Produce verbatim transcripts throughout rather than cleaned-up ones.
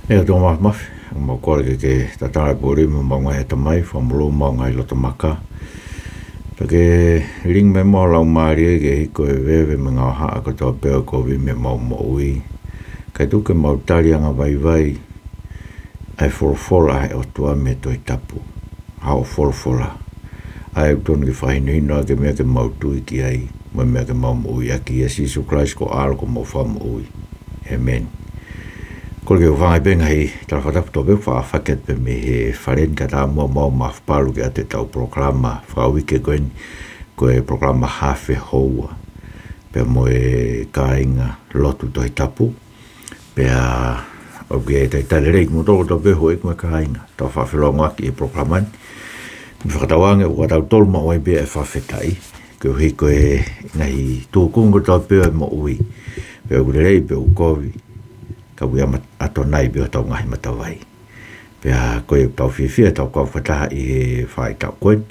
ʻE ʻOtua Māfimafi, mau kole ke ke tatala e pō lelei mo ʻemau ngaahi ʻatamai, fakamolū ʻemau ngaahi loto maka. Pea ke lilingi mai ʻemau laumālie ke hiko e veve mo e ngaahi haʻa kotoa pē ʻoku kovi mei heʻemau moʻui. Kae tuku ke mau tali angavaivai ʻa e folofola ʻa e ʻOtua mei he Tohi Tapu. Haʻo folofola. ʻA ia ʻoku totonu ke fakahinohino ʻaki e meʻa ke mau tui ki ai, mo e meʻa ke mau moʻui ʻaki, ʻia Sīsū Kalaisi ko ho ʻAlo ko homau Fakamoʻui. ʻĒmeni. Kole ke u hūfanga pē he ngaahi tala fakatapu kotoa pē ʻoku faʻa fakahoko atu pē mei he fale ni kae ʻatā muʻa ʻemau mafapalu ki he ʻaho ʻo ʻetau polokalama fakauike ko eni, ko e polokalama Hafe Houa. Pea mo e kāinga lotu Tohi Tapu. Pea ʻoku ou talitali lelei kimoutolu kotoa pē houʻeiki mo e kāinga. Tau faʻa felōngoaki he polokalama ni. Mo fakatauange ʻoku ʻatautolu maʻu ai pē ʻa e fakafetaʻi. Koeʻuhi ko e ngaahi tūkunga kotoa pē ʻo e moʻui. Pe ʻoku lelei, pe ʻoku kovi. Ka ʻoku ʻi ai ʻa ʻAtonai pē ʻi hotau ngaahi matavai. Pea ko ia ʻoku tau fiefia ʻetau kau fakataha ʻi he faʻahitaʻu ko eni.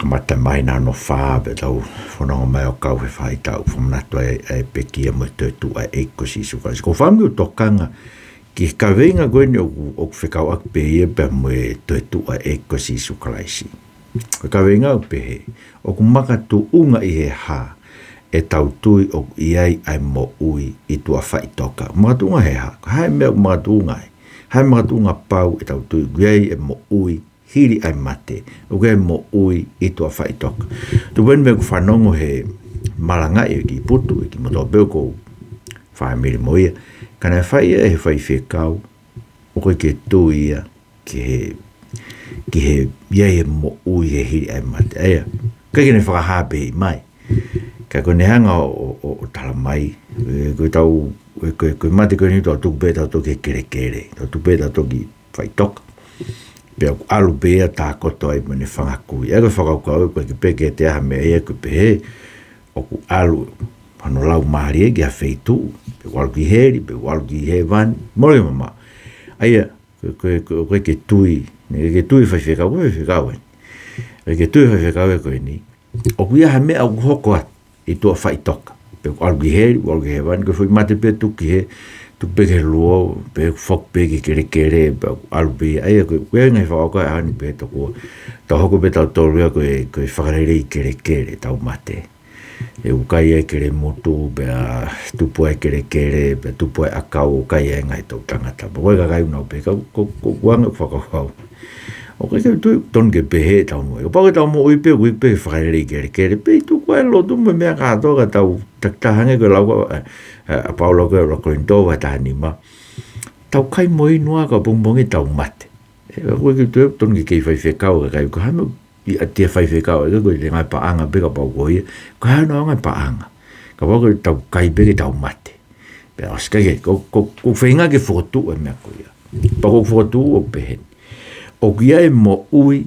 Kamata mai naʻa hono fā pea tau fononga mai ʻo kau he faʻahitaʻu fakamanatu ai ʻa e pekia mo e toetuʻu ʻa e ʻEiki ko Sīsū Kalaisi. Ko e fakaʻamu ke u tokanga ki he kaveinga ko eni ʻoku, ʻoku fekauʻaki pē ia pea mo e toetuʻu ʻa e ʻEiki ko Sīsū Kalaisi. Ko e kaveinga ʻoku pehē, ʻoku makatuʻunga ʻi he hā ʻetau tui ʻoku ʻi ai ʻa e moʻui ʻi tuʻa faʻitoka. Makatuʻunga he hā, ko e hā e meʻa ʻoku makatuʻunga ai, hā e makatuʻunga pau ʻetau tui ʻoku ʻi ai e moʻui hili ʻa e mate, ʻoku ʻi ai e moʻui ʻi tuʻa faʻitoka. Tupu eni mei heʻeku fanongo he malangaʻi ʻe he kiʻi putu, ʻe kimoutolu pē ʻoku ou fāmili mo ia. Ka naʻe fai ia ʻe he faifekau, ʻoku ʻikai ke tui ia ki he, ki he ʻi ai e moʻui he hili ʻa e mate. ʻA ia, ʻikai ke ne fakahā pē mai. Ka ko ʻene hanga ʻo, ʻo, ʻo, ʻo tala mai, ʻe, ko ʻetau, ʻe, ko e, ko e mate ko eni ʻoku tau tuku pē ʻetautolu ki he kelekele, tau tuku pē ʻetautolu ki faʻitoka. Pea ʻoku ʻalu pē ia ʻo tākoto ai mo ʻene fanga kui. ʻA ia ko e fakakaukau ʻoku ʻikai ke pehē ke ʻi ai ha meʻa ia ʻoku pehē, ʻoku ʻalu hono laumālie ki ha feituʻu, pe ʻoku ʻalu ki heli, pe ʻoku ʻalu ki hēvani, mole mamaʻo. ʻA ia, ko e, ko e, ko e, ʻoku ʻikai ke tui, naʻe ʻikai ke tui faifekau, ko e faifekau ē. ʻIkai ke tui faifekau ē ko eni. ʻOku ʻi ai ha meʻa ʻoku hoko atu ʻi tuʻa faʻitoka. Pe ʻoku ʻalu ki heli, ʻoku ʻalu ki hēvani, ko e foʻi mate pē tuku ki hē, tuku pē ki he luo, pe ʻoku foki pē ki he kelekele, pe ʻoku ʻalu pē ia. ʻA ia ko e, ko e ngaahi fakakaukau ʻa eni pē tokua. Tau hoko pē ʻetautolu ia ko e, ko e fakalelei kelekele, tau mate. ʻE ʻoku kai ai e kelemutu, pea tupu ai e kelekele, pea tupu ai e ʻakau ʻoku kai ai e ngaahi toʻutangata. Pea ko e kakai ʻoku nau pehē, ka ko, ko, ko e anga e fakakaukau. ʻOku ʻikai ke u tui ʻoku totonu ke pehē ʻetau moʻui. Kapau ko ʻetau moʻui pē, ʻoku ʻikai pē ke fakalelei kelekele, pea ʻe tuku ʻa e lotu mo e meʻa kātoa ka tau takitaha hangē ko e lau ʻa, ʻa, ʻa Paula ko ē ʻi he ʻuluaki Kolinitō vahe taha nima. Tau kai mo inu ā ka ʻapongipongi tau mate. ʻE, ʻoku ʻikai ke u tui ʻoku totonu ke kei faifekau e kakai, ko e hā e meʻa ʻi ai ʻa e faifekau, ʻe, ko e ngaahi paʻanga pē kapau ko ia, ko e hā hono ʻuhinga e paʻanga. Kapau ko ʻetau kai pē ke tau mate. Pea ʻosi, ʻikai ke, ko, ko, ko e feinga ke fokotuʻu e meʻa ko ia. Pea ko e fokotuʻu ʻoku pehē ni. ʻOku ʻi ai e moʻui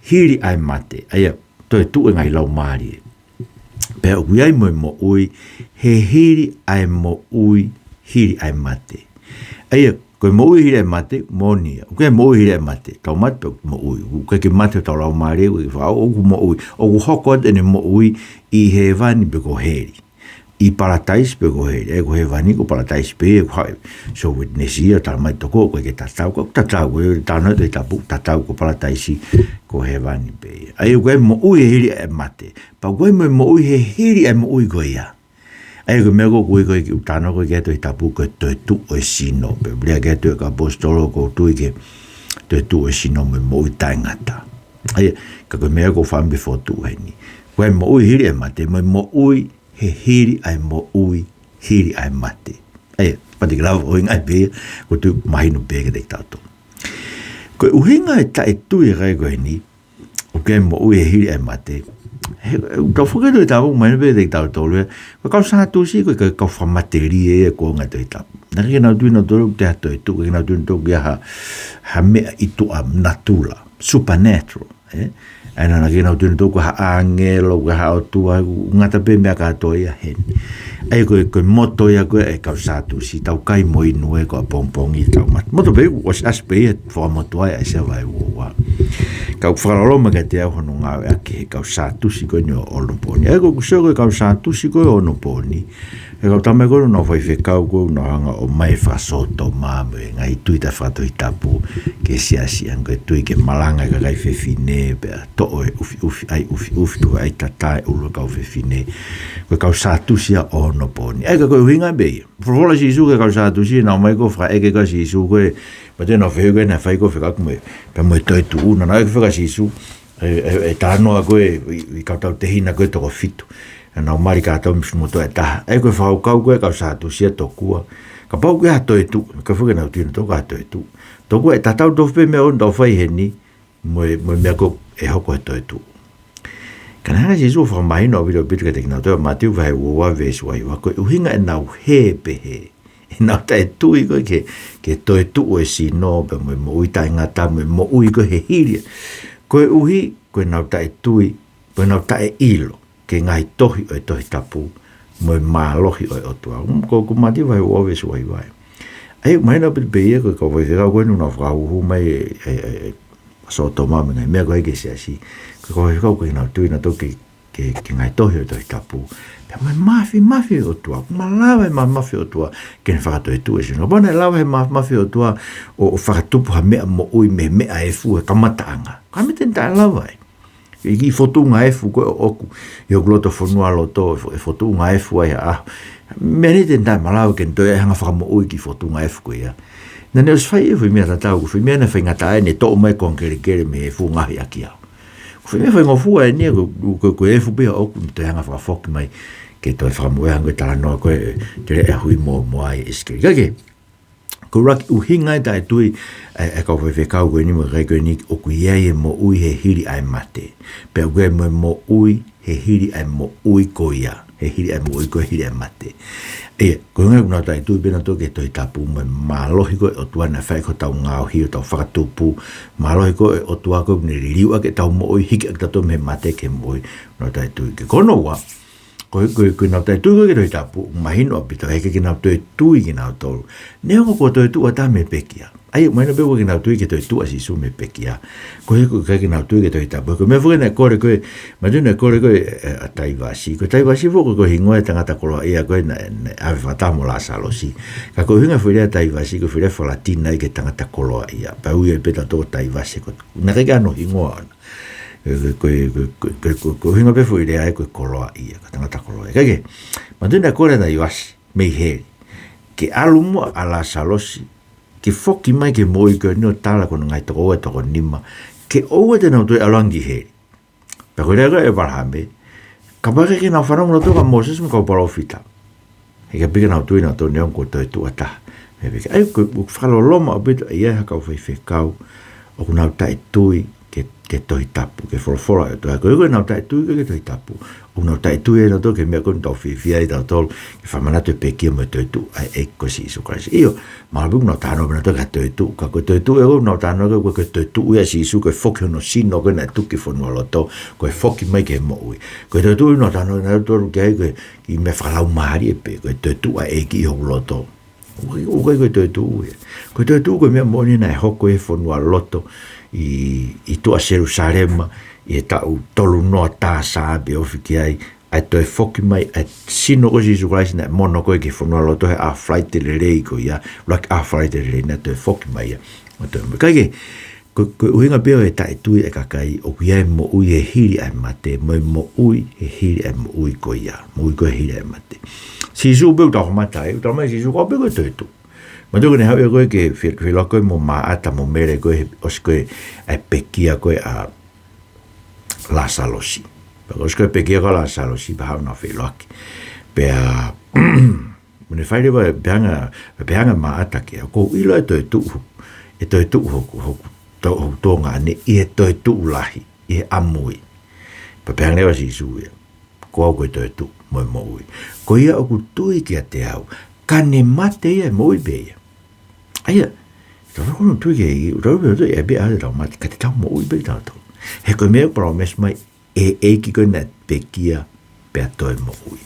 hili ʻa e mate. ʻA ia, toetuʻu e ngaahi laumālie. Pea ʻoku ʻi ai mo e moʻui he hili ʻa e moʻui hili ʻa e mate. ʻA ia, ko e moʻui hili ʻa e mate, moʻoni ia. ʻOku ʻi ai e moʻui hili ʻa e mate. Tau mate pea moʻui. ʻOku ʻikai ke mate hotau laumālie, ʻoku ʻikai ke faʻa, ʻoku moʻui. ʻOku hoko atu ʻene moʻui ʻi hēvani pe ko heli. ʻI palataisi pe ko heli. ʻE, ko hēvani ko palataisi pē, ʻe, ko hai. So witness ia, tala mai tokua, ʻoku ʻikai ke tatau, ʻoku tatau, ʻe, tala mai Tohi Tapu, tatau ko palataisi, ko hēvani pē. ʻA ia, ʻoku ʻi ai e moʻui he hili ʻa e mate. Pea ʻoku ʻi ai mo e moʻui he hili ʻa e moʻui ko ia. ʻA ia ko e meʻa ko ē ʻoku ui ko ē ʻi he ʻuhinga ko ē ki he Tohi Tapu ko e toetuʻu ʻo e sino. Pea lea ki ai ʻa e ʻaposetolo ʻoku tui ki he toetuʻu ʻo e sino mo e moʻui taʻengata. ʻA ia, ka ko e meʻa ʻoku ou fakaʻamu ke fokotuʻu heni. Ko e moʻui hili ʻa e mate, mo e moʻui he hili ʻa e moʻui hili ʻa e mate. ʻA ia, pati ke lava ʻo ʻuhinga pē ia, ʻoku ou tui ʻoku mahino pē kiate kitautolu. Ko e ʻuhinga e taʻetui e kakai ko eni, ʻoku ʻi ai e moʻui he hili ʻa e mate. He, he, tau fakatoe tau mai pē kiate kitautolu ia. Ko e kau Sātusi ko e kau, kau fakamatelie ia ko e ngaahi Tohi Tapu. Naʻe ʻikai ke nau tui nautolu ʻoku ʻi ai ha toetuʻu, ʻikai ke nau tui nautolu ʻoku ʻi ai ha, ha meʻa ʻi tuʻa natula, supernatural, ē? ʻA ia naʻe ʻikai ke nau tui nautolu ko ha ʻāngelo, ko ha ʻotua, ʻoku ngata pē meʻa kātoa ia heni. ʻA ia ko e, ko e moto ia ko ē ʻa e kau Sātusi, tau kai mo inu ē ko ʻapongipongi tau mate. Moto pē ʻoku ʻosi ʻasi pē ia fakamotuʻa ʻi ʻAisea vahe uaua. Ka ʻoku fakaloloma kiate au hono ngāueʻaki ʻe he kau Sātusi ko eni ʻo onopooni. ʻA ia ko ʻeku sio ko e kau Sātusi ko ē ʻo onopooni, He kau tama ko ē ʻoku nau faifekau ko ē ʻoku nau hanga ʻo ʻomai e fakasōtoma mo e ngaahi tui taʻefakatohitapu ki he siasi, ʻa ē ko e tui ke malanga e kakai fefine pea toʻo e ʻufiʻufi, ʻai ʻufiʻufi, pe ko e ʻai tatā e ʻulu e kau fefine. Ko e kau Sātusi ia ʻo onopooni. ʻA ia ka ko e ʻuhinga pē ia. Folofola ʻa Sīsū ki he kau Sātusi, naʻa nau ō mai ko ē ʻo fakaʻeke kia Sīsū ko e, pea te nau fehuʻi ko ē naʻe fai ko ē fekauʻaki mo e, pea mo e toetuʻu, naʻa nau ʻeke fekauʻaki Sīsū, e, e, e talanoa ko ē ʻi, ʻi he kau tautehina ko ē toko fitu. Naʻa nau mali kātoa mei Fusumotu ʻe taha. ʻA ia ko e fakakaukau ko ē ʻa e kau Sātusi ia tokua, kapau ʻoku ʻi ai ha toetuʻu, ka fo ke nau tui nautolu ko ha toetuʻu, tokua ʻe tatau tofu pē e meʻa ʻoku tau fai heni mo e, mo e meʻa ko ē ʻe hoko he toetuʻu. Ka naʻe hanga ʻe Sīsū ʻo fakamahino ʻaupito ʻaupito kiate kinautolu, Mātiu vahe ua ua veesi ua hiva, ko e ʻuhinga ʻenau hē pehē, ʻenau taʻetui ko ē ki he, ki he toetuʻu ʻo e sino, pea mo e moʻui taʻengata, mo e moʻui ko ē he hili, koeʻuhi ko ʻenau taʻetui, ko ʻenau taʻeʻilo ki he ngaahi tohi ʻo e Tohi Tapu mo e mālohi ʻo e ʻOtua. Ko, ko Mātiu vahe ua ua veesi ua hiva. ʻA ia, mahino ʻaupito pē ia ko e kau faifekau ko ē ʻoku nau fakahūhū mai e, e, e, e sōtoma mo e ngaahi meʻa ko ē ki he siasi. Ko e kau faifekau ko ē ʻoku nau tui nautolu ki he, ki he, ki he ngaahi tohi ʻo e Tohi Tapu pea mo e māfimafi ʻo e ʻOtua. Kuo malava e māfimafi ʻo e ʻOtua ke ne fakatoetuʻu e sino. Kapau naʻe lava he māfimafi ʻo e ʻOtua ʻo, ʻo fakatupu ha meʻa moʻui mei he meʻa efu he kamataʻanga, ko e meʻa te ne taʻelava ai. ʻI he kiʻi fokotuʻunga efu ko ē ʻoʻoku ʻi hoku loto fonualoto, e fo-, e fokotuʻunga efu ai ha ʻaho. Meʻa ni te ne taʻemalava ke ne toe hanga ʻo fakamoʻui e kiʻi fokotuʻunga efu ko ia. Naʻa ne ʻosi fai e foʻi meʻa tatau, ko e foʻi meʻa naʻe faingataʻa ai, ne toʻo mai e konga kelekele mei he efu ʻo ngaohi ʻaki au. Ko e foʻi meʻa faingofua eni ia, ko, ko, ko e efu pē ia ʻoʻoku, ne toe hanga ʻo fakafoki mai ke toe fakamoʻui, hangē ko e talanoa ko ē, te lea hui mo, mo ai ʻEsikeli. Ka ke, ko e ʻuluaki ʻuhinga e taʻetui ʻa e, ʻa e kau faifekau ko eni mo e kakai ko eni, ʻoku ʻi ai e moʻui he hili ʻa e mate, pea ʻoku ʻi ai mo e moʻui he hili ʻa e moʻui ko ia, he hili ʻa e moʻui ko ē, hili ʻa e mate. ʻA ia, ko e ʻuhinga ʻoku nau taʻetui pē nautolu ki he Tohi Tapu mo e mālohi ko ē ʻo e ʻOtua naʻe fai ko ē hotau ngaohi, hotau fakatupu, mālohi ko ē ʻo e ʻOtua ko ē ʻoku ne liliu ʻaki ʻetau moʻui, hiki ʻaki kitautolu mei he mate ki he moʻui, nau taʻetui ki ai. Ko hono ua, ko e, ko e, ko ʻenau taʻetui ko ē ki he Tohi Tapu, mahino ʻaupito he ʻikai ke nau toe tui kinautolu, neongo kuo toetuʻu ha taha mei he pekia. ʻA ia, mahino pē ʻoku ʻikai ke nau tui ki he toetuʻu ʻa Sīsū mei he pekia. Ko e, ko e ʻikai ke nau tui ki he Tohi Tapu. Ko e meʻa foki naʻe kole ko ē, mahino naʻe kole ko ē, e, ʻa Taivasi. Ko Taivasi foki ko e hingoa e tangata koloaʻia ko ē naʻe, naʻe ʻave fakataha mo Lāsalosi. Ka ko e ʻuhinga e foʻi lea Taivasi, ko e foʻi lea faka-Latina ia ki he tangata koloaʻia. Pea ui ai pē ʻe tautolu ko Taivasi, ko, naʻe ʻikai ke ʻi ai hano hingoa ʻona. E, ko e, ko e, ko e, ko e, ko e, ko e ʻuhinga pē e foʻi lea ia ko e koloaʻia, ko e tangata koloaʻia. Ka ke, mahino naʻe kole ʻa Taivasi mei heli ke ʻalu muʻa ʻa Lāsalosi ke foki mai ki he moʻui ko eni ʻo tala ki hono ngaahi tokoua ʻe toko nima ke ʻoua te nau toe ʻalu ange ki heli. Pea ko e lea ko ē ʻa ʻĒpalahame, kapau ʻe ʻikai ke nau fanongo nautolu kia Mōsese mo e kau palōfita, he ʻikai pē ke nau tui nautolu neongo kuo toetuʻu ha taha mei he pekia. ʻA ia, ko e, ʻoku fakaloloma ʻaupito ia ʻa e kau faifekau ʻoku nau taʻetui ki he, ki he Tohi Tapu, ki he folofola ʻa e ʻOtua. Ko e, ko ʻenau taʻetui ki he Tohi Tapu, ʻoku nau taʻetui ai nautolu ki he meʻa ko ē ʻoku tau fiefia ai tautolu, ke fakamanatu e pekia mo e toetuʻu ʻa e ʻEiki ko Sīsū Kalaisi. ʻIo, mahalo pē ʻoku nau talanoa pē nautolu ki he toetuʻu. Ka ko e toetuʻu ē ʻoku nau talanoa ki ai, ko e, ko e toetuʻu ia ʻa Sīsū, ko e foki hono sino ko ē naʻe tuku ki he fonualoto, ko e foki mai ki he moʻui. Ko e toetuʻu ʻoku nau talanoa nautolu ki ai, ko e kiʻi meʻa fakalaumālie pē, ko e toetuʻu ʻa e ʻEiki ʻi hoku loto. ʻOku ʻikai, ʻoku ʻikai ko e toetuʻu ia. Ko e toetuʻu ko e meʻa moʻoni naʻe hoko he fonualoto ʻi, ʻi tuʻa Selusalema, ʻi he taʻu tolu noa tā sā pe ofi ki ai, ʻa e toe foki mai ʻa e sino ko ē ʻo Sīsū Kalaisi naʻe mono ko ē ki he fonualoto he ʻaho Falaite Lelei ko ia, ʻuluaki ʻaho Falaite Lelei naʻe toe foki mai ia. ʻO toe mo-, ka ke, ko, ko e ʻuhinga pē ia ʻo e taʻetui ʻa e kakai, ʻoku ʻi ai e moʻui he hili ʻa e mate, mo e moʻui he hili ʻa e moʻui ko ia, moʻui ko ē he hili ʻa e mate. Sīsū pē ʻoku tau mamata ai, ʻoku tala mai ʻe Sīsū ko au pē ko e toetuʻu. Mahalo ko ʻene haʻu ia ko ē ke fe-, feʻiloaki ko ē mo Maʻata mo Mele ko ē, ʻosi ko ē ʻa e pekia ko ē ʻa Lāsalosi. Pea ʻosi ko ē ʻa e pekia ko ē ʻa Lāsalosi, pea haʻu ʻo nau feʻiloaki. Pea, mo ne fai leva e peanga, e peanga ʻa Maʻata ki ai, ʻoku ou ʻilo e toetuʻu, e toetuʻu hoku, hoku, to-, hoku tuongaʻane ʻi he toetuʻu lahi, ʻi he ʻamui. Pea pehē ange leva ʻe Sīsū ia, ko au ko e toetuʻu mo e moʻui. Ko ia ʻoku tui kiate au, ka ne mate ia ʻe moʻui pē ia. ʻA ia, tau ʻoku tui ki he ʻEiki, tau pē tui ʻe pē ʻa e tau mate, ka te tau moʻui pē tautolu. He ko e meʻa ʻoku palōmesi mai ʻe he ʻEiki ko ē naʻe pekia pea toe moʻui.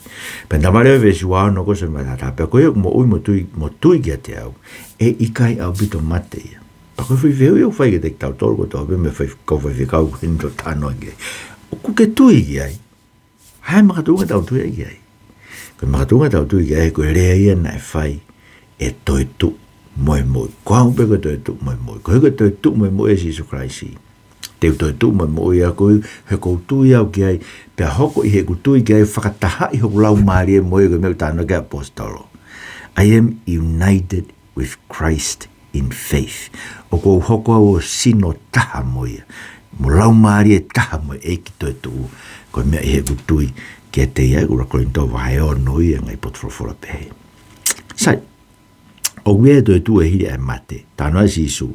Pea naʻe lea ʻa e veesi ua ono ko ē ʻosi mai tātā, pea ko ia ʻoku moʻui mo tui, mo tui kiate au, ʻe ʻikai ʻaupito mate ia. Pea ko e foʻi fehuʻi ʻoku fai kiate kitautolu kotoa pē mei he fai-, kau faifekau ko eni ʻoku tau talanoa ki ai. ʻOku ke tui ki ai? Hā e makatuʻunga ʻetau tui ai ki ai? Ko e makatuʻunga ʻetau tui ki ai, ko e lea ia naʻe fai ʻe he toetuʻu mo e moʻui. Ko au pē ko e toetuʻu mo e moʻui. Ko e, ko e toetuʻu mo e moʻui ʻa Sīsū Kalaisi. Te u toetuʻu mo e moʻui ʻaʻaku, he ʻoku ou tui au ki ai, pea hoko ʻi heʻeku tui ki ai, fakatahaʻi hoku laumālie mo ia, ko e meʻa ʻoku talanoa ki ai e ʻaposetolo. I am united with Christ in faith. ʻOku ou hoko au ʻo sino taha mo ia, mo laumālie taha mo e ʻEiki toetuʻu, ko e meʻa ʻi heʻeku tui kiate ia, ʻuluaki Kolinitō vahe ono ia, ngaahi potu folofola pehē. Sai, ʻoku ʻi ai e toetuʻu ʻe hili ʻa e mate. Talanoa ʻa Sīsū.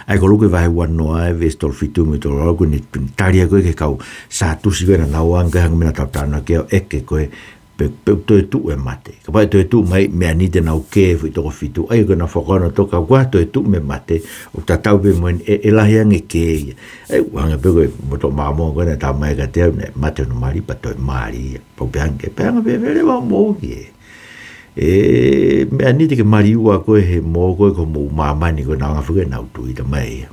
ʻA ia ko Luke vahe uanoa, veesi tolu fitu mo e tolu valu, ko ʻene tali ko ē ki he kau Sātusi ko ē naʻa nau anga, ko e hangē ko e meʻa naʻa tau talanoa ki ai, ʻeke ko ē pe, pe ʻoku toetuʻu e mate. Kapau ʻe toetuʻu mai, meʻa ni te nau kē, foʻi toko fitu. ʻA ia ko ʻenau fakakaukau naʻe ʻikai toe toetuʻu mei he mate, ʻoku tatau pē mo eni, ʻe, ʻe lahi ange kē ia. ʻA ia, ʻoku hangē pē ko e motuʻa Māmonga ko ē naʻe talamai kiate au, naʻe mate hono mali, pea toe mali ia. Pau pē ange, pea anga pē, pea leva mo ki ē. ʻE, meʻa ni te ke mali ua koe he mo koe ko hoʻomou māmani ko ē, naʻa nau anga foki ʻenau tui, talamai ia.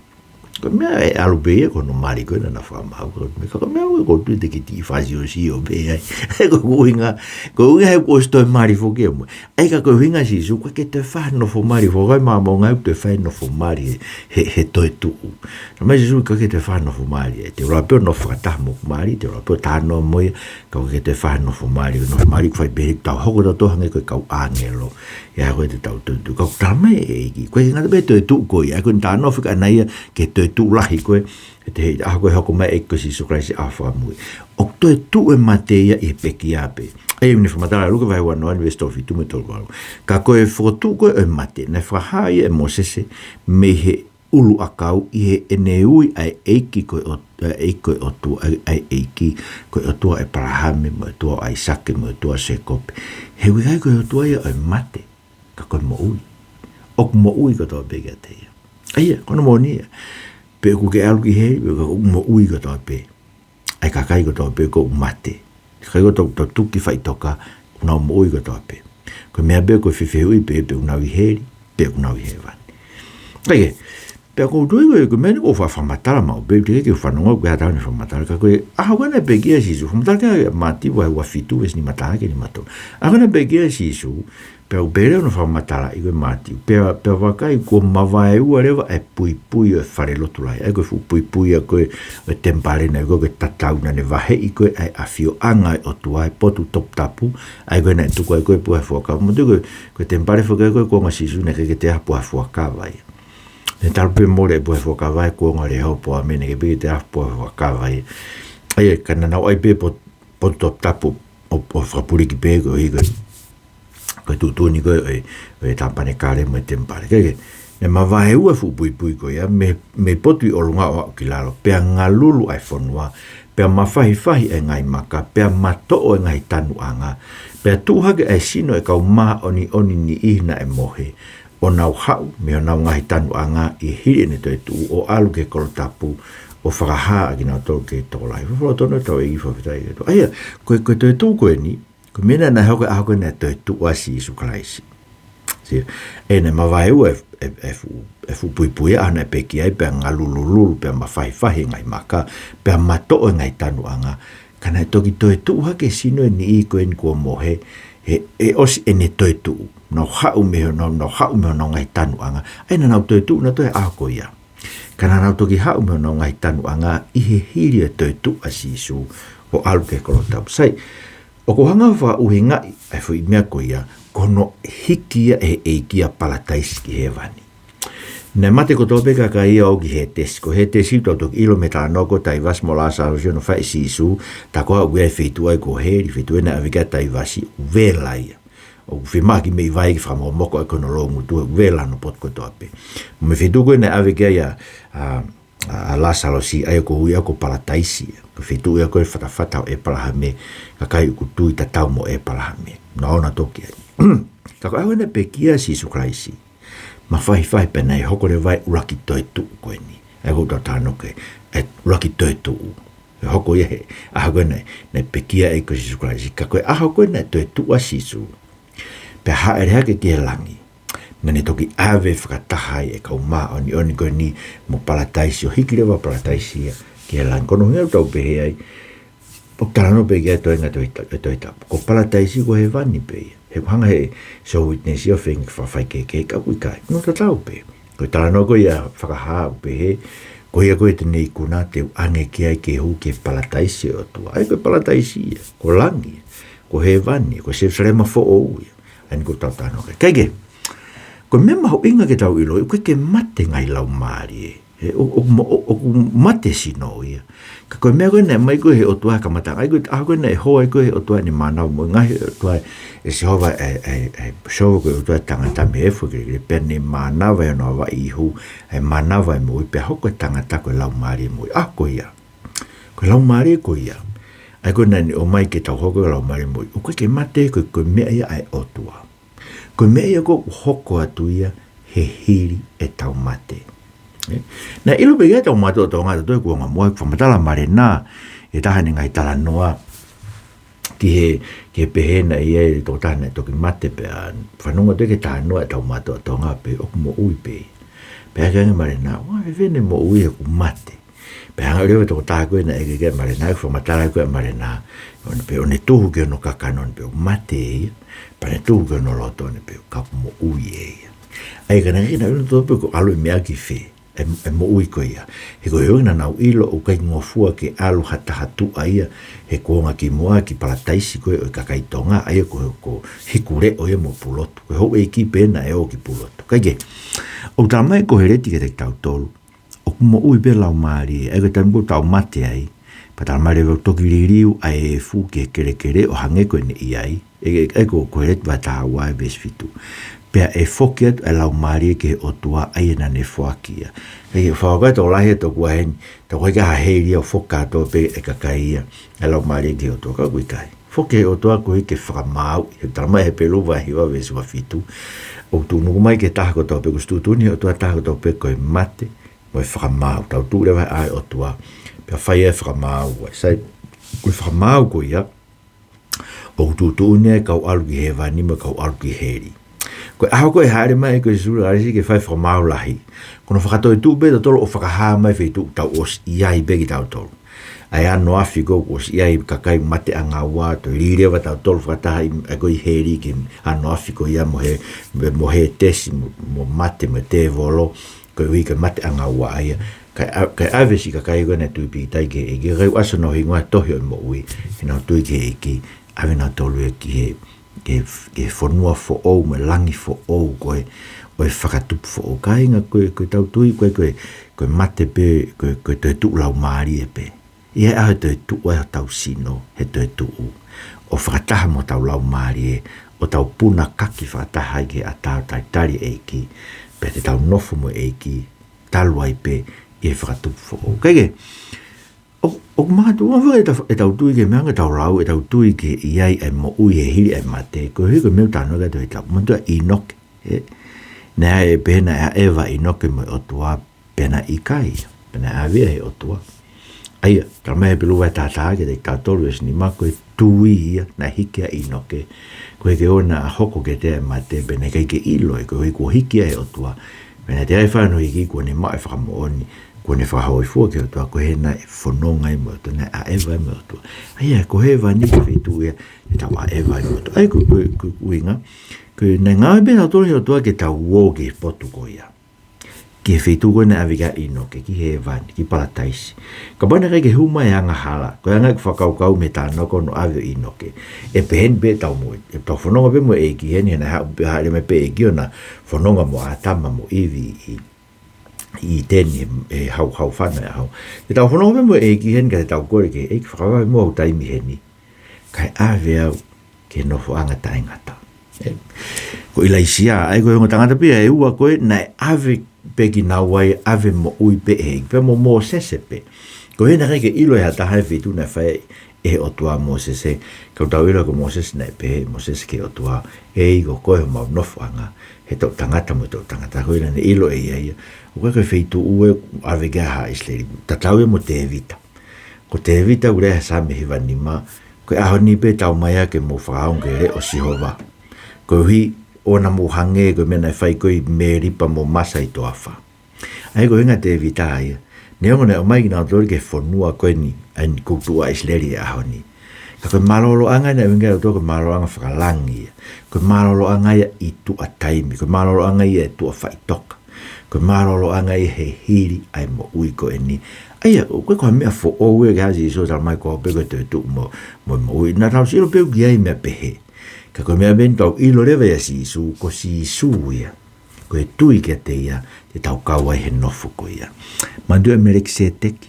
Ko e meʻa ʻe ʻalu pē ia ko hono mali ko ē naʻa na fakamaau. Ko e meʻa, ko e meʻa ʻoku ou tui te ke kiʻi fāsiosio pē ai. Ko e ʻuhinga, ko e ʻuhinga he kuo ʻosi toe mali foki ia mo ia. ʻA ia ka ko e ʻuhinga ʻa Sīsū, ʻoku ʻikai ke toe fai ha nofo mali foki, ʻa e Māmonga ʻoku toe fai e nofo mali he, he, he toetuʻu. Talamai ʻe Sīsū ʻoku ʻikai ke toe fai ha nofo mali. ʻE, te u lava pē ʻo nofo fakataha mo hoku mali, te u lava pē ʻo talanoa mo ia, ka ʻoku ʻikai ke toe fai ha nofo mali. Nofo mali ʻoku fai pē heʻetau hoko tautolu hangē ko e kau ʻāngelo. ʻA ia ko e te tau toetuʻu. Ka ʻoku talamai ʻe he ʻEiki, ʻoku ʻikai ke ngata pē he toetuʻu ko ia, ʻa ia ko ʻene talanoa fika ʻana ia ki he toetuʻu lahi ko ē, he te, he ʻaho ko ē ʻe hoko mai ai ʻa Sīsū Kalaisi ʻi he ʻaho fakamui. ʻOku toetuʻu e mate ia ʻi he pekia pē. ʻA ia ʻoku ne fakamatala ʻi Luke vahe uanoa, veesi tolu fitu mo e tolu valu. Ka ko e fokotuʻu ko ē ʻo e mate, naʻe fakahā ia ʻe Mōsese mei he ʻuluʻakau ʻi heʻene ui ʻa e ʻEiki ko e ʻOt-, ʻa e ʻEiki ko e ʻOtua, ʻa e, ʻa e ʻEiki ko e ʻOtua ʻo ʻĒpalahame, mo e ʻOtua ʻo ʻAisake, mo e ʻOtua ʻo Sēkope. He ʻoku ʻikai ko e ʻOtua ia ʻo e mate, ka ko e moʻui. ʻOku moʻui kotoa pē kiate ia. ʻA ia, ko hono moʻoni ia. Pe ʻoku ke ʻalu ki heli, pe ʻoku moʻui kotoa pē. ʻA e kakai kotoa pē ʻoku mate. Kakai kotoa ʻoku tuki faʻitoka, ʻoku nau moʻui kotoa pē. Ko e meʻa pē ko e fefehuʻi pē, pe ʻoku nau ʻi heli, pe ʻoku nau ʻi hēvani. ʻA ia, pea ʻoku ou tui ko e, ko e meʻa ni ʻoku ou faʻa fakamatala maʻu pē, teʻeki ke u fanongo ki ha taha ʻoku ne fakamatala, ka ko e ʻaho ko ē naʻe pekia ai ʻa Sīsū, fakamatala ki ai ʻa Mātiu vahe uofulu mā fitu, veesi nima taha ki he nima tolu. ʻAho ko ē naʻe pekia ai ʻa Sīsū, pea ʻoku pehē leva hono fakamatalaʻi ko ē ʻe Mātiu. Pea, pea vakai kuo mavaeua leva ʻa e puipui ʻo e fale lotu lahi. ʻA ia ko e fuʻu puipui ia ko ē ʻo e temipale naʻe ui ko ē ko e tatau naʻa ne vaheʻi ko ē ʻa e ʻafioʻanga ʻo e ʻOtua he potu toputapu. ʻA ia ko ē naʻe tuku ai ko ē e puha fuakava. Mo te ko e, ko e temipale foki ko ē ʻo e kuonga ʻo Sīsū naʻe ʻikai ke toe ʻi ai ha puha fuakava ia. Naʻe talu pē mole e puha fuakava he kuonga ʻo Lēhopoame, naʻe ʻikai pē ke toe ʻi ai ha puha fuakava ia. ʻA ia ka naʻa nau ʻai pē pot-, potu toputapu ʻo, ʻo fakapuliki pē koeʻuhi ko e ko e tuʻutuʻuni ko ē ʻo e, ʻo e tāpanekale mo e temipale. Ke, ke, naʻe mavaeua e fuʻu puipui ko ia, mei, mei he potu ʻi ʻolunga ʻo aʻu ki lalo, pea ngalulu ʻa e fonua, pea mafahifahi ʻa e ngaahi maka, pea matoʻo e ngaahi tanuʻanga, pea tuʻu hake ʻa e sino ʻo e kau māʻoniʻoni niʻihi naʻe mohe, ʻo nau haʻu mei honau ngaahi tanuʻanga ʻi he hili ʻene toetuʻu, ʻo ʻalu ki he kolo tapu, ʻo fakahā ʻa kinautolu ki he tokolahi. Folofola tonu ʻa hotau ʻEiki, fakafetaʻi ki he ʻOtua. ʻA ia, ko e, ko e toetuʻu ko eni, ko e meʻa naʻe hoko he ʻaho ko ē naʻe toetuʻu ai ʻa Sīsū Kalaisi. Sio, ʻe naʻe mavaeua e, e, e fuʻu, e fuʻu puipui ʻaho naʻe pekia ai, pea ngalulululu, pea mafahifahi e ngaahi maka, pea matoʻo e ngaahi tanuʻanga. Ka naʻe toki toetuʻu hake e sino ʻo e niʻihi ko eni kuo mohe, he, he ʻosi ʻene toetuʻu. Nau haʻu mei honau, nau haʻu mei honau ngaahi tanuʻanga. ʻA ia naʻa nau toetuʻu nautolu he ʻaho ko ia. Ka naʻa nau toki haʻu mei honau ngaahi tanuʻanga ʻi he hili e toetuʻu ʻa Sīsū ʻo ʻalu ki he kolo tapu. Sai, ʻoku ou hanga ʻo fakaʻuhingaʻi ʻa e foʻi meʻa ko ia, ko hono hiki ia ʻe he ʻEiki ʻa Palataisi ki hēvani. Naʻe mate kotoa pē kakai ia ʻo aʻu ki Hētesi. Ko Hētesi ʻoku tau toki ʻilo mei he talanoa ko Taivasi mo Lāsalosi ʻo ne fai ʻe Sīsū, tā ko ā ʻoku ʻi ai e feituʻu ia ko heli, feituʻu ia naʻe ʻave ki ai ʻa Taivasi, ʻoku vela ia. ʻOku fiemaʻu ke meimei ʻi ai ke fakamokomoko ai ko hono loungutu, vela hono potu kotoa pē. Mo e feituʻu ko ē naʻe ʻave ki ai ʻa, ʻa, ʻa, ʻa Lāsalosi, ʻa ia ʻoku ui ia ko Palataisi. Ko e feituʻu ia ko e fatafata ʻo ʻĒpalahame, kakai ʻoku tui tatau mo ʻĒpalahame. Nau ō nautolu ki ai. Ka ko e ʻaho naʻe pekia ai ʻa Sīsū Kalaisi, mafahifahi pē naʻe hoko leva e ʻuluaki toetuʻu ko eni. ʻA ia ʻoku tau talanoa ki he ʻuluaki toetuʻu. ʻE hoko ia he ʻaho ko ē naʻe, naʻe pekia ai ko Sīsū Kalaisi. Ka ko e ʻaho ko ē naʻe toetuʻu ai ʻa Sīsū, pea hāʻele hake ki he langi, naʻa ne toki ʻave fakataha ai e kau māʻoniʻoni ko eni mo Palataisi, ʻo hiki leva Palataisi ia ki he langi. Ko hono ʻuhinga ʻoku tau pehē ai, ʻOku talanoa pē ki ai e toenga Tohi Ta-, e Tohi Tapu. Ko Palataisi ko hēvani pē ia. He ʻoku hanga he Jehovah Witness ia ʻo feinga ke fakafaikehekeheʻi, ka ʻoku ʻikai. Nō tatau pē. Ko e talanoa ko ia Fakahā ʻoku pehē, ko ia ko ē te ne ikuna te u ʻange ki ai ke hū ki he Palataisi ʻo e ʻOtua. ʻA ia ko e Palataisi ia, ko langi ia, ko hēvani ia, ko Selusalema foʻou ia. ʻA eni ʻoku tau talanoa ki ai. Kae kehe, ko e meʻa mahuʻinga ke tau ʻiloʻi, ʻoku ʻikai ke mate e ngaahi laumālie. He ʻo-, ʻoku mo-, ʻo-, ʻoku mate e sino ia. Ka ko e meʻa ko ē naʻe ʻomai ko ē he ʻOtua he kamataʻanga, ʻa ia ko e ʻaho ko ē naʻe hoa ai ko ē he ʻOtua ʻene mānava moʻui, ngaohi ʻe he ʻOtua ʻe Sihova, ʻe, ʻe, ʻe Sihova ko e ʻOtua ʻo e tangata mei he efu ʻo e kelekele, pea ne mānava ʻi hono avaʻi ihu, ʻa e mānava ʻo e moʻui, pea hoko e tangata ko e laumālie moʻui. ʻA ko ia. Ko e laumālie ko ia. ʻA ia ko ē naʻa ne ʻomai ke tau hoko ko e laumālie moʻui. ʻOku ʻikai ke mate, ko e, ko e meʻa ia ʻa e ʻOtua. Ko e meʻa ia ʻoku hoko atu ia he hili ʻetau mate. Ē? Naʻe ʻilo pē ia ʻe he tau mātuʻa Tonga ʻatautolu he kuonga muʻa, fakamatala ʻa Malena, ʻi he taha ʻene ngaahi talanoa, ki he, ki he pehē naʻe ʻi ai e tokotaha naʻe toki mate pea fanongo atu ki he talanoa ʻa e tau mātuʻa Tonga pē ʻoku moʻui pē. Pea hiki ange ʻa Malena, ʻoua, fēfē ʻene moʻui he ʻoku mate. Pea hanga leva ʻe he tokotaha ko ē naʻe ʻeke ki ai ʻa Malena, ʻo fakamatala ko ē ʻa Malena, ʻo ne pehē ʻo ne tuhu ki hono kakano, ʻo ne pehē ʻoku mate ia, pea ne tuhu ki hono loto, ʻo ne pehē ʻoku moʻui ʻe ia. ʻA ia ka naʻe ʻikai ke nau ʻilo ʻe nautolu pe ko e ʻalu e meʻa ki fē e, e moʻui ko ia. He ko e ʻuhinga naʻa nau ʻilo ʻoku ʻikai ngofua ke ʻalu ha taha tuʻa ia he kuonga kimuʻa ki Palataisi ko ē ʻo e kakai Tonga, ʻa ia ko, ko Hikuleʻo ia mo Pulotu. Ko e houʻeiki pē naʻe ō ki Pulotu. Kae kehe, ʻoku talamai ʻe Koheleti kiate kitautolu ʻoku moʻui pē laumālie, ʻa ia ko e taimi ʻoku tau mate ai, pea talamai leva ʻoku toki liliu ʻa e efu ki he kelekele ʻo hangē ko ʻene ʻi ai, ʻa ia, ʻa ia ko Koheleti vahe taha ua veesi fitu. Pea ʻe foki atu ʻa e laumālie ki he ʻOtua ʻa ia naʻa ne foaki ia. ʻA ia, fakakaukau tokolahi ʻa e tokua heni, tokua ʻikai ha heli ia ʻo foki kātoa pē ʻe he kakai ia ʻa e laumālie ki he ʻOtua, ka ʻoku ʻikai. Foki ki he ʻOtua koeʻuhi ke fakamaauʻi, he talamai ʻe Hepelū vahe hiva veesi ua fitu, ʻoku tuʻunuku mai ki he taha kotoa pē, ʻoku ʻosi tuʻutuʻuni ʻe he ʻOtua e taha kotoa pē ko e mate mo e fakamaau. Tau tuʻu leva he ʻao ʻo e ʻOtua, pea fai e fakamaau. Sai, ko e fakamaau ko ia, ʻoku tuʻutuʻuni ai e kau ʻalu ki hēvani mo e kau ʻalu ki heli. Ko e ʻaho ko ē ʻe hāʻele mai ai ko ē ʻa Sīsū Kalaisi ke fai e fakamaau lahi, ko hono fakatoetuʻu pē ʻe tautolu ʻo fakahā mai e feituʻu ʻoku tau ʻosi ʻi ai pē kitautolu. ʻA e ano afi ko ē ʻoku ʻosi ʻi ai e kakai mateʻanga ua, toe lī leva tautolu fakataha ʻi, ʻa ia ko ē ʻi heli ki he ano afi ko ia mo Hē-, mo Hētesi, mo, mo Mate, mo e tēvolo, koeʻuhi ko e mateʻanga ua ia. Kae ʻa-, kae ʻave siʻi kakai ko ē naʻe tui pīkitai ki he ʻEiki, kae ʻoku ʻasi honau hingoa he tohi ʻo e moʻui, heʻenau tui ki he ʻEiki, ʻave nautolu ia ki he, ki he, ki he fonua foʻou mo e langi foʻou ko ē ʻo e fakatupu foʻou. Kāinga, ko e, ko ʻetau tui ko ē, ko e, ko e mate pē, ko e, ko e toetuʻu laumālie pē. ʻI he ʻaho ʻe toetuʻu ai hotau sino he toetuʻu, ʻo fakataha mo hotau laumālie, ʻo tau puna kaki fakataha ai ki he ʻatā ʻo talitali e ʻEiki, pea te tau nofo mo e ʻEiki, talu ai pē ʻi he fakatupu foʻou. Kae kehe, ʻo, ʻoku makatuʻunga foki ʻetau, ʻetau tui ki he meʻa ko ē ʻoku tau lau, ʻetau tui ki he ʻi ai ʻa e moʻui he hili ʻa e mate, koeʻuhi ko e meʻa ʻoku talanoa ki ai e Tohi Tapu, mo e tohi ʻa ʻInoke, ē? Naʻe pehē naʻe ʻaʻeva ʻa ʻInoke mo e ʻOtua, pea naʻe ʻikai, pea naʻe ʻave ia ʻe he ʻOtua. ʻA ia, talamai ʻe Hepelū vahe taha taha kiate kitautolu veesi nima, ko e tui ia naʻe hiki ai ʻa ʻInoke, koeʻuhi ke ʻoua naʻa hoko kiate ia ʻa e mate, pea naʻe ʻikai ke ʻilo ia, koeʻuhi kuo hiki ia ʻe he ʻOtua. Pea naʻe teʻeki ai fai hono hiki kuo ne maʻu e fakamoʻoni kuo ne fakahōifua ki he ʻOtua, ko e hā naʻe fononga ai mo e ʻOtua, naʻe ʻaʻeva ai mo e ʻOtua. ʻA ia, ko hēvani ko e feituʻu ia ʻe tau ʻaʻeva ai mo e ʻOtua. ʻA ia, ko, ko, ko e ʻuhinga, ko e naʻe ngāue pē nautolu he ʻOtua ke tau ō ki he potu ko ia, ki he feituʻu ko ē naʻe ʻave ki ai ʻa ʻInoke, ki hēvani, ki Palataisi. Kapau naʻe ʻikai ke hū mai e angahala, ko e anga ʻeku fakakaukau mei he talanoa ko hono ʻave ʻo ʻInoke, ʻe pehē ni pē ʻetau moʻui, ʻetau fononga pē mo e ʻEiki heni, he naʻe haʻu pē, hāʻele mai pē e ʻEiki ʻo na fononga mo ʻĀtama mo ʻIvi ʻi, ʻi ʻĪteni he, he hau, hau fana e ʻaho. Te tau fononga pē mo e ʻEiki heni, ka te tau kole ki he ʻEiki, fakavave muʻa hoku taimi heni, kae ʻave au ki he nofoʻanga taʻengata. Ē? Ko ʻIlaisiā, ʻa ia ko e ongo tangata pē ia ʻe ua ko ē naʻe ʻave pē kinaua ia, ʻave moʻui pē ʻe he ʻEiki, pea mo Mōsese pē. Ko e hā naʻe ʻikai ke ʻilo ʻe ha taha e feituʻu naʻe fai ai ʻe he ʻOtua ʻa Mōsese, ka ʻoku tau ʻilo ko Mōsese naʻe pehē ʻe Mōsese ki he ʻOtua, ʻEiki, ko koe homau nofoʻanga, he toʻutangata mo e toʻutangata. Ko e hā naʻe ʻilo ʻe ia ia, ʻoku ʻikai ko e feituʻu ʻe ʻave ki ai haʻa ʻIsileli. Tatau ia mo Tēvita. Ko Tēvita ʻoku lea he Saame hiva nima, ko e ʻaho ni pē taumaiā ke mou fakaongo ki he leʻo ʻo Sihova, koeʻuhi ʻoua naʻa mou hangē ko e meʻa naʻe fai ko ē ʻi Melipa mo Masa ʻi he toafa. ʻA ia ko e ʻuhinga ʻa Tēvita ia. Neongo naʻe ʻomai kinautolu ki he fonua ko eni, ʻa eni ʻoku tuʻu ai ʻa ʻIsileli he ʻaho ni, Ka ko e mālōlōʻanga naʻe ʻuhinga ai ʻOtua ko e mālōlōʻanga fakalangi ia. Ko e mālōlōʻanga ia ʻi tuʻa taimi. Ko e mālōlōʻanga ia ʻi tuʻa faʻitoka. Ko e mālōlōʻanga ia he hili ʻa e moʻui ko eni. ʻA ia, ʻoku ʻikai ko ha meʻa foʻou ia ke hā Sīsū talamai ko au pē ko e toetuʻu mo, mo e moʻui. Naʻa tau sio pē ki ai meʻa pehē. Ka ko e meʻa pē eni tau ʻilo leva ʻia Sīsū, ko Sīsū ia. Ko e tui kiate ia, te tau kau ai he nofo ko ia. Manatuʻi ʻa Melekiseteki,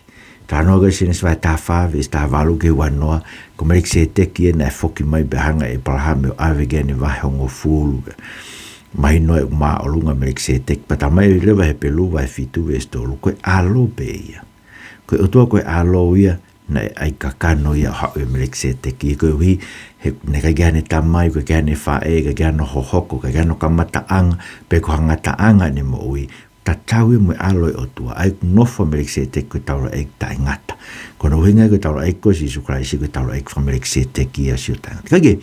talanoa ko ē Sēnesi vahe taha fā, veesi taha valu ki he ua noa, ko Melekiseteki ia naʻe foki mai pea hanga ʻe ʻĒpalahame ʻo ʻave ki ai ʻene vahe hongofulu. Mahino ʻoku māʻolunga Melekiseteki, pea talamai leva ʻe Hepelū vahe fitu veesi tolu, ko e ʻAlo pē ia. Ko e ʻOtua ko e ʻAlo ia, naʻe ʻai kakano ia ʻo haʻu ʻia Melekiseteki, koeʻuhi he naʻe ʻikai ke ʻi ai haʻane tamai, ʻikai ke ʻi ai haʻane faʻē, ʻikai ke ʻi ai hano hohoko, ʻikai ke ʻi ai hano kamataʻanga, pe ko ha ngataʻanga ʻene moʻui, tatau ia mo e ʻAlo ʻo e ʻOtua. ʻA ia ʻoku nofo ʻa Melekiseteki ko e taulaʻeiki taʻengata. Ko hono ʻuhinga ko e taulaʻeiki ko Sīsū Kalaisi ko e taulaʻeiki faka-Melekiseteki ia ʻo sio taʻengata. Kae kehe,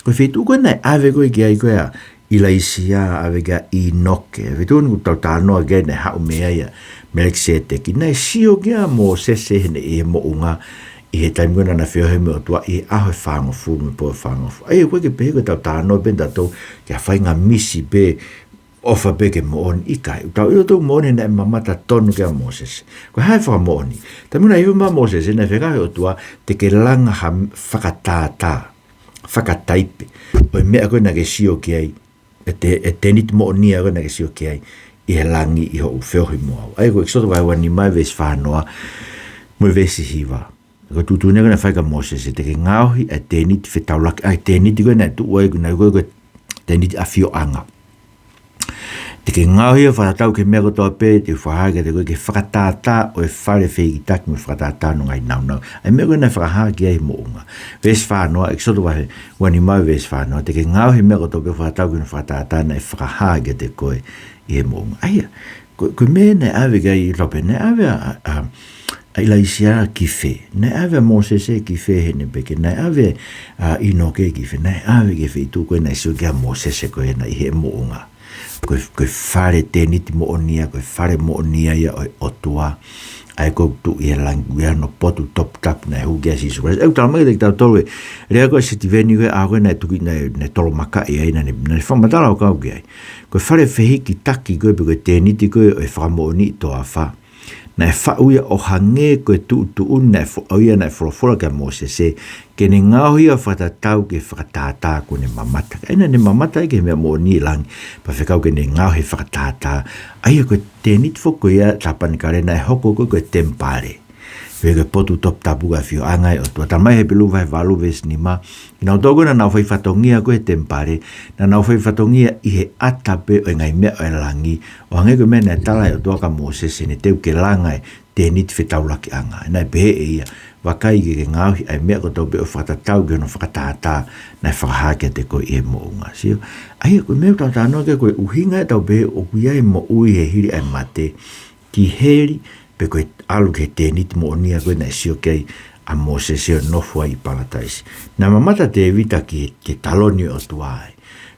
ko e feituʻu ko ē naʻe ʻave ko ē ki ai ko ē ʻa ʻIlaisiā, ʻave ki ai ʻa ʻĪnoke. Feituʻu ʻoku tau talanoa ki ai naʻe haʻu mei ai ʻa Melekiseteki. Naʻe sio ki ai ʻa Mōsese heʻene ʻi he moʻunga ʻi he taimi ko ē naʻá na feohi mo e ʻOtua ʻi he ʻaho ʻe fāngofulu mo e pō ʻe fāngofulu. ʻA ia ʻoku ʻikai ke pehē ko e tau talanoa pē ʻa tautolu ki ha faʻahinga misi pē ʻofa pē ke moʻoni, ʻikai. ʻOku tau ʻilo ʻoku moʻoni naʻe mamata tonu ki ai ʻa Mōsese. Ko e hā e fakamoʻoni? Taimi naʻe hifo mai ʻa Mōsese naʻe fekau ʻe he ʻOtua te ke langa ha fakatātā, fakataipe ʻo e meʻa ko ē naʻá ke sio ki ai, ʻa e te-, ʻa e tēniti moʻoni ia ko ē naʻá ke sio ki ai ʻi he langi ʻi hoʻo feohi mo au. ʻA ia ko ʻEkisoto vahe ua nima veesi fā noa mo e veesi hiva. Ko e tuʻutuʻuni ko ē naʻe fai kia Mōsese, te ke ngaohi ʻa e tēniti fetaulaki, ʻa e tēniti ko ē naʻe tuʻu ai, ko e naʻe ko e, ko e tēniti ʻafioʻanga. Te ke ngaohi ia ʻo fakatatau ki he meʻa kotoa pē te u fakahā kiate koe, ki he fakatātā ʻo e fale fehikitaki mo e fakatātā hono ngaahi nāunau. ʻA e meʻa ko ē naʻe fakahā ki ai he moʻunga. Veesi fā noa, ʻEkisoto vahe ua nima veesi fā noa, te ke ngaohi e meʻa kotoa pē ʻo fakatatau ki hono fakatātā naʻe fakahā kiate koe ʻi he moʻunga. ʻA ia, ko, ko e meʻa naʻe ʻave ki ai ʻi lope, naʻe ʻave ʻa, ʻa, ʻa ʻIlaisiā ki fē, naʻe ʻave ʻa Mōsese ki fē heʻene peke, naʻe ʻave ʻa ʻĪnoke ki fē, naʻe ʻave ki he feituʻu ko ē naʻe sio ki ai ʻa Mōsese ko ē naʻe ʻi he moʻunga. Ko e, ko e fale tēniti moʻoni ia, ko e fale moʻoni ia ʻo e ʻOtua. ʻA ia ʻoku tuʻu ʻi he langi, ʻi hono potu toputapu naʻe hū ki ai ʻa Sīsū Kalaisi. ʻOku talamai kiate kitautolu ʻe he lea ko ē ʻa Sitiveni ko ē ʻa ko ē naʻe tuki, naʻe, naʻe tolomakaʻi ai, naʻá ne, naʻá ne fakamatala ʻo kau ki ai. Ko e fale fehikitaki ko ē pe ko e tēniti ko ē ʻo e fakamoʻoni ʻi he toafa, naʻe faʻu ia ʻo hangē ko e tuʻutuʻuni naʻe fo-, ʻo ia naʻe folofola kia Mōsese, ke ne ngaohi ia ʻo fakatatau ki he fakatātā kuó ne mamata. ʻA ia naʻá ne mamata ai ki he meʻa moʻoni ʻi langi, pea fekau ke ne ngaohi e fakatātā. ʻA ia ko e tēniti foki ko ia ʻa Tāpanekale naʻe hoko ko ē ko e temipale. Pea ko e potu toputapu ko ē ʻafioʻanga ʻo e ʻOtua. Talamai ʻe Hepelū vahe valu veesi nima, kinautolu ko ē naʻa nau fai fatongia ko ē he temipale, naʻa nau fai fatongia ʻi he ʻata pē ʻo e ngaahi meʻa ʻo e langi, ʻo hangē ko e meʻa naʻe tala ʻe he ʻOtua kia Mōsese, ne teu ke langa e tēniti fetaulakiʻanga. Naʻe pehē ʻe ia, vakai ke ke ngaohi ʻa e meʻa kotoa pē ʻo fakatatau ki hono fakatātā naʻe fakahā kiate koe ʻi he moʻunga. Sio? ʻA ia ko e meʻa ʻoku tau talanoa ki ai, ko e ʻuhinga ʻetau pehē ʻoku ʻi ai e moʻui he hili ʻa e mate, ki heli, pe ko e ʻalu ki he tēniti moʻoni ia ko ē naʻe sio ki ai ʻa Mōsese ʻo nofo ai ʻi Palataisi. Naʻe mamata ʻa Tēvita ki he, ki he taloni ʻo e ʻOtua ai.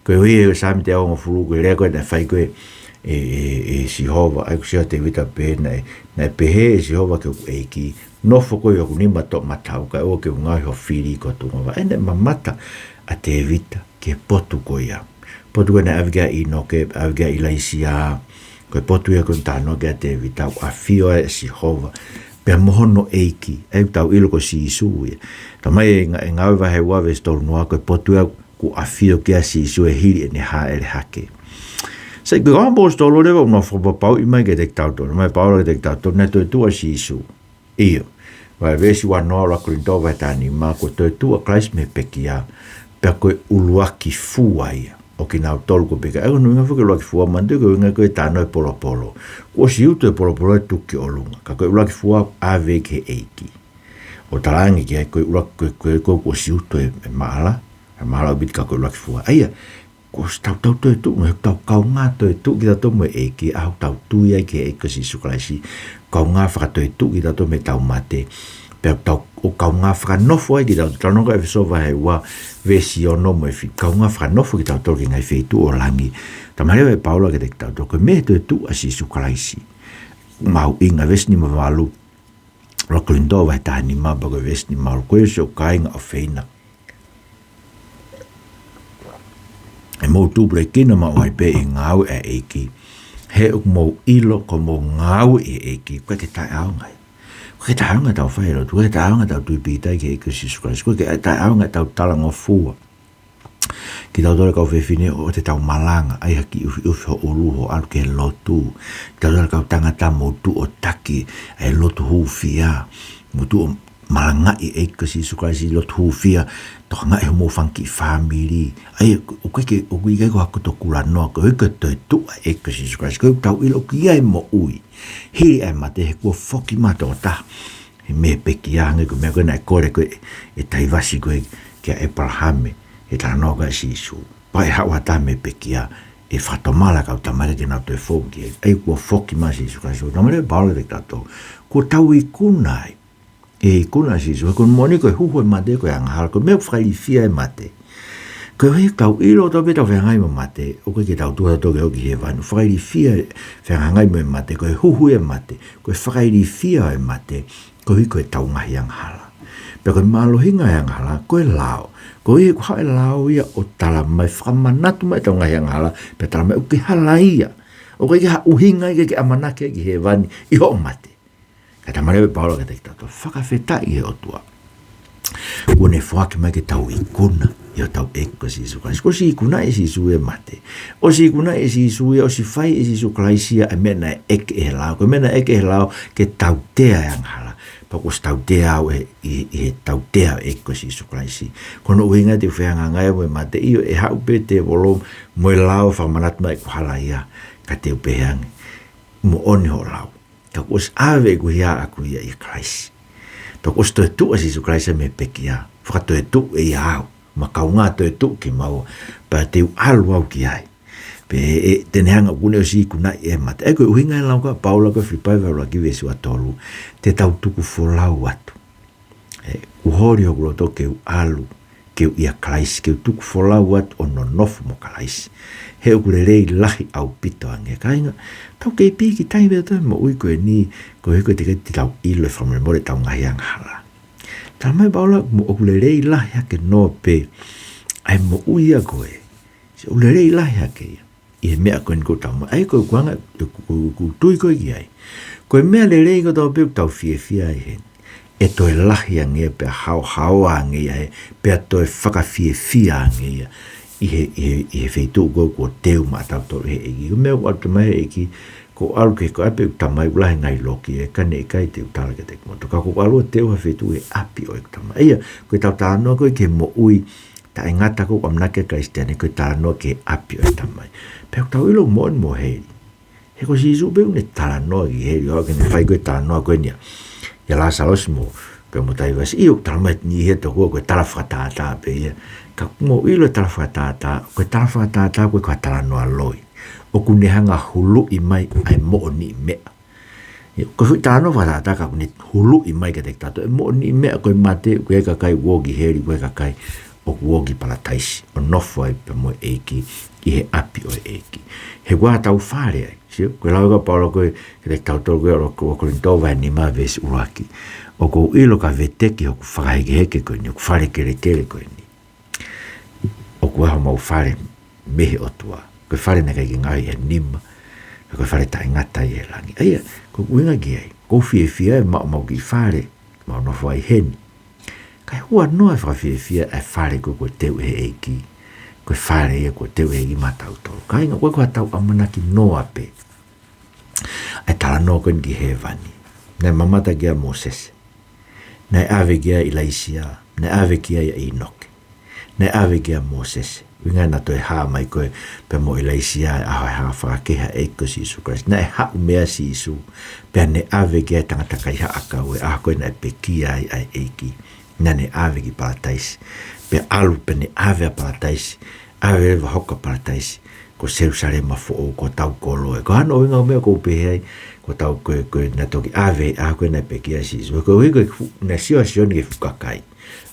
Koeʻuhi he Saame teau hongofulu ko e lea ko ē naʻe fai ko ē ʻe, ʻe, ʻe Sihova, ʻa ia ko Sihova, Tēvita pē naʻe, naʻe pehē ʻe Sihova ki hoku ʻEiki, nofo koe ʻi hoku nima toʻomataʻu, kae ʻoua ke u ngaohi ho fili ki ho tuʻungavā. ʻA ia naʻe mamata ʻa Tēvita ki he potu ko ia. Potu ko ē naʻe ʻave ki ai ʻa ʻĪnoke, ʻave ki ai ʻa ʻIlaisiā, ko e potu ia ko ē naʻe talanoa ki ai ʻa Tēvita, ʻoku ʻafio ai ʻa Sihova pea mo hono ʻEiki, ʻa ia ʻoku tau ʻilo ko Sīsū ia. Talamai ʻe Ngā-, ʻe Ngāue vahe ua veesi tolu noa, ko e potu ia ʻoku ʻafio ki ai ʻa Sīsū ʻi he hili ʻene hāʻele hake. Sai, ko e kau ʻaposetolo leva ʻoku nau fakapapauʻi mai kiate kitautolu, mai Paula kiate kitautolu, naʻe toetuʻu ʻa Sīsū. ʻIo, vahe veesi ua noa ʻuluaki Kolinitō vahe taha nima, kuo toetuʻu ʻa Kalaisi mei he pekia, pea ko e ʻuluaki fua ia ʻo kinautolu kuo pekia. ʻA ia ko hono ʻuhinga foki ʻuluaki fua, manatuʻi ko e ʻuhinga ko ē talanoa e polopolo. Kuo ʻosi utu e polopolo ʻo tuku ki ʻolunga. Ka ko e ʻuluaki fua ʻave ki he ʻEiki. ʻO talaange ki ai ko e ʻuluaki, ko e, ko e, ko e kuo ʻosi utu e, e maʻala, e maʻala ʻaupito ka ko e ʻuluaki fua. ʻA ia, kuo ʻosi tau, tau toetuʻu, mo e tau kaungā toetuʻu kitautolu mo e ʻEiki, ʻa ia ʻoku tau tui ai ki he ʻEiki ko Sīsū Kalaisi, kaungā fakatoetuʻu kitautolu mei heʻetau mate, pea tau, ʻo kaungā fakanofo ai kitautolu, talanoa ko ē ʻEfesō vahe ua, veesi ono mo e fitu, kaungā fakanofo kitautolu ki he ngaahi feituʻu ʻo langi. Talamai leva ʻe Paula kiate kitautolu, ko e meʻa he toetuʻu ʻa Sīsū Kalaisi. Mahuʻinga, veesi nima valu. ʻUluaki Kolinitō vahe taha nima pea ko e veesi nima valu, ko ia siʻoku kāinga ʻofeina, ʻe mou tupulekina maʻu ai pē ʻi he ngāue ʻa e ʻEiki. He ʻoku mou ʻilo ko hoʻomou ngāue ʻi he ʻEiki, ʻoku ʻikai ke taʻeʻaonga ia. ʻOku ʻikai ke taʻeʻaonga ʻetau fai e lotu, ʻoku ʻikai ke taʻeʻaonga ʻetau tui pīkitai ki he ʻEiki ko Sīsū Kalaisi, ʻoku ʻikai ke taʻeʻaonga ʻetau talangofua. Kitautolu kau fefine ʻoku te tau malanga, ʻai ha kiʻi ʻufiʻufi ho ʻulu, hoʻo ʻalu ki he lotu. Kitautolu kau tangata mou tuʻo taki ʻa e lotu hūfia. Mou tuʻo malangaʻi e ʻEiki ko Sīsū Kalaisi lotu hūfia, tokangaʻi homou fanga kiʻi fāmili. ʻAi, ʻoku ʻikai ke, ʻoku ʻikai ko ha koto kulanoa, ko e ʻikai ko e toetuʻu ʻa e ʻEiki ko Sīsū Kalaisi, ko ʻetau ʻilo ʻoku ʻi ai e moʻui hili ʻa e mate, he kuo foki mai e tokotaha mei he pekia, hangē ko e meʻa ko ē naʻe kole ko ē ʻe Taivasi ko ē kia ʻĒpalahame, he talanoa ko ē ʻa Sīsū. Pea ʻe haʻu ha taha mei he pekia, ʻe fakatomala e kau tamaiki ke nau toe foki. ʻAi, kuo foki mai Sīsū Kalaisi, ʻoku talamai ʻe Paula kiate kitautolu, kuo tau ikuna ai. ʻE ikuna ʻa Sīsū, he ko e moʻoni ko e huhu e mate ko e angahala, ko e meʻa ʻoku fakailifia e mate. Koeʻuhi ʻoku tau ʻilo tautolu pē ʻetau fehangahangai mo e mate, ʻoku ʻikai ke tau tuʻu tautolu ke ō ki hēvani. Fakailifia e fehangahangai mo e mate, ko e huhu e mate, ko e fakailifia e mate, koeʻuhi ko ʻetau ngaahi angahala. Pea ko e mālohinga e angahala, ko e lao. Koeʻuhi ʻoku haʻu e lao ia ʻo talamai, fakamanatu mai ʻetau ngaahi angahala, pea talamai ʻoku ke hala ia. ʻOku ʻikai ke ha ʻuhinga ia ke ke ʻamanaki ai ki hēvani ʻi hoʻo mate. Ka talamai ʻe Paula kiate kitautolu, fakafetaʻi ki he ʻOtua, kuo ne foaki mai ke tau ikuna ʻi hotau ʻEiki ko Sīsū Kalaisi. Kuo ʻosi ikuna ʻe Sīsū e mate. ʻOsi ikuna ʻe Sīsū ia, ʻosi fai ʻe Sīsū Kalaisi ia e meʻa naʻe ʻeke ʻe he lao. Ko e meʻa naʻe ʻeke ʻe he lao ke tautea e angahala. Pea kuo ʻosi tautea au ʻi, ʻi, ʻi he tautea ʻo e ʻEiki ko Sīsū Kalaisi. Ko hono ʻuhinga ʻeku fehangahangai mo e mate, ʻio, ʻe haʻu pē tēvolo mo e lao fakamanatu mai ʻeku hala ia, ka te u pehē ange, moʻoni hoʻo lau, ka kuo ʻosi ʻave ʻeku hia ʻaʻaku ia ʻia Kalaisi. Pea kuo ʻosi toetuʻu ʻa Sīsū Kalaisi mei he pekia, fakatoetuʻu ʻe ia au, mo e kaungā toetuʻu kimaua, pea te u ʻalu au ki ai. Pea ʻe, te ne hanga ʻo ʻikai ke ne ʻosi ikunaʻi e mate. ʻA ia ko e ʻuhinga e lau ko ē ʻa Paula ko ē Filipai vahe ʻuluaki veesi ua tolu, te tau tuku folau atu. ʻE, kuo holi hoku loto ke u ʻalu, ke u ʻia Kalaisi, ke u tuku folau atu ʻo nonofo mo Kalaisi. He ʻoku lelei lahi ʻaupito ange, kāinga, tau kei pīkitai pē ʻetau moʻui ko eni, koeʻuhi ko e teʻeki ai te tau ʻilo e fakamolemole ʻetau ngaahi angahala. Talamai ʻe Paula, mo ʻoku lelei lahi hake noa pē ʻa e moʻui ia ko ē. Sio, ʻoku lelei lahi hake ia ʻi he meʻa ko eni ʻoku tau maʻu. ʻA ia ko e ʻuhinga ʻeku, ʻeku, ʻeku tui ko ē ki ai, ko e meʻa lelei kotoa pē ʻoku tau fiefia ai heni, ʻe toe lahi ange ia pea haohaoa ange ia, pea toe fakafiefia ange ia ʻi he, ʻi he, ʻi he feituʻu ko ē kuo teu maʻatautolu ʻe he ʻEiki. Ko e meʻa ʻoku ʻalu mai he ʻEiki, ko e ʻalu ki he, ko e ʻapi ʻo e Tamai ʻoku lahi e ngaahi loki, ʻe, ka naʻe ʻikai te u tala kiate kimoutolu, ka ko e ʻalu ʻo teu ha feituʻu he ʻapi ʻo ʻeku Tamai. ʻA ia, ko ʻetau talanoa ko ē ki he moʻui taʻengata ko ē ʻoku ʻamanaki ki ai e Kalisitiane, ko e talanoa ki he ʻapi ʻo e Tamai. Pea ʻoku tau ʻilo moʻoni mo heli. He ko Sīsū pē ʻoku ne talanoa ki heli, ʻo aʻu ki heʻene fai ko ē e talanoa ko eni ia, ʻia Lāsalosi mo, pea mo Taivasi. ʻIo, ʻoku talamai ʻe he niʻihi ia tokua ko e tala fakatātā pē ia. Ka ʻoku mou ʻilo e tala fakatātā, ko e tala fakatātā ʻoku ʻikai ko ha talanoa loi. ʻOku ne hanga ʻo huluʻi mai ʻa e moʻoniʻi meʻa. ʻIo, ko e foʻi talanoa fakatātā ka ʻoku ne huluʻi mai kiate kitautolu e moʻoniʻi meʻa ko e mate, ʻoku ʻi ai e kakai ʻoku ō ki heli, ʻoku ʻi ai e kakai ʻoku ō ki Palataisi, ʻo nofo ai pea mo e ʻEiki ʻi he ʻapi ʻo e ʻEiki. He ʻoku ʻi ai hotau fale ai. Sio, ko e lau ʻa Paula ko ē kiate kitautolu ko ē ʻuluaki Kolinitō vahe nima veesi ʻuluaki. ʻOku ou ʻilo ka veteki hoku fakahekeheke ko eni, hoku fale kelekele ko eni, ʻoku ʻi ai homau fale mei he ʻOtua. Ko e fale naʻe ʻikai ke ngaohi ʻe ha nima, ka ko e fale taʻengata ia ʻi he langi. ʻA ia, ko e ʻuhinga ki ai, ʻoku ou fiefia ʻe maʻu homau kiʻi fale, mau nofo ai heni. Kae huanoa e fakafiefia ʻa e fale ko ē kuo teu ʻe he ʻEiki. Ko e fale ia kuo teu ʻe he ʻEiki maʻatautolu. Kāinga, ʻoku ʻikai ko haʻatau ʻamanaki noa pē ʻa e talanoa ko eni ki hēvani. Naʻe mamata ki ai ʻa Mōsese. Naʻe ʻave ki ai ʻa ʻIlaisiā. Naʻe ʻave ki ai ʻa ʻĪnoke. Naʻe ʻave ki ai ʻa Mōsese. ʻUhinga naʻa toe hā mai ko ē pea mo ʻIlaisiā he ʻaho ʻe hā fakakehe ai e ʻEiki ko Sīsū Kalaisi. Naʻe haʻu mei ai ʻa Sīsū, pea ne ʻave ki ai e tangata kaihaʻa ʻakau he ʻaho ko ē naʻe pekia ai ʻa e ʻEiki. Naʻa ne ʻave ki Palataisi. Pea ʻalu pea ne ʻave ʻa Palataisi, ʻave leva hoko ʻa Palataisi ko Selūsalema foʻou, ko hotau koloa. Ko hono ʻuhinga e meʻa ʻoku ou pehē ai, ko hotau ko ē, ko ē naʻe toki ʻave he ʻaho ko ē naʻe pekia ai ʻa Sīsū. Koeʻuhi ko e fu-, naʻe sio ʻa Sione ki he fuʻu kakai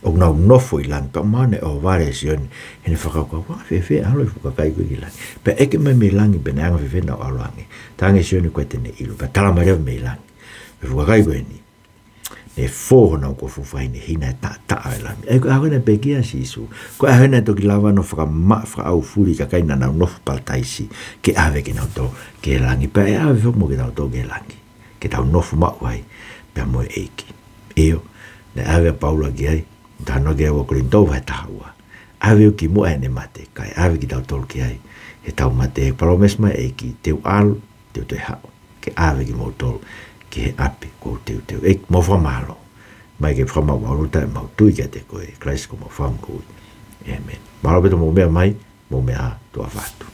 ʻoku nau nofo ʻi langi, pea mahalo naʻe ʻohovale ʻa Sione heʻene fakakaukau, anga fēfē ʻa e ʻalu e fuʻu kakai ko ē ki langi. Pea ʻeke mai mei langi pe naʻe anga fēfē ʻenau ʻalu ange. Talaange ʻe Sione ʻoku ʻikai te ne ʻilo. Pea talamai leva mei langi, ko e fuʻu kakai ko eni ʻe fō honau kofu fakahinehina ʻi he taʻataʻa ʻo e Lami. ʻA ia ko e ʻaho ʻena pē ia ʻa Sīsū. Ko e ʻaho ʻena ʻe toki lava ʻo fakamaʻa, fakaʻaufuli e kakai naʻa nau nofo Palataisi, ke ʻave kinautolu ki he langi. Pea ʻe ʻave foki mo kitautolu ki he langi, ke tau nofo maʻu ai pea mo e ʻEiki. ʻIo, naʻe ʻave ʻa Paula ki ai, talanoa ki ai ua Kolinitō vahe taha ua. ʻAve ʻo kimuʻa ʻene mate, kae ʻave kitautolu ki ai heʻetau mate. Palōmesi mai e ʻEiki, te u ʻalu, te u toe haʻu ke ʻave kimoutolu ki he ʻapi kuo u teuteu. ʻEiki, mau fakamālō. Mai ke fakamaʻumaʻuluta ʻemau tui kiate koe, Kalaisi ko homau Fakamoʻui. ʻĒmeni. Mālō ʻaupito hoʻomou meʻa mai, mou meʻa ā, tuʻa ʻofa atu.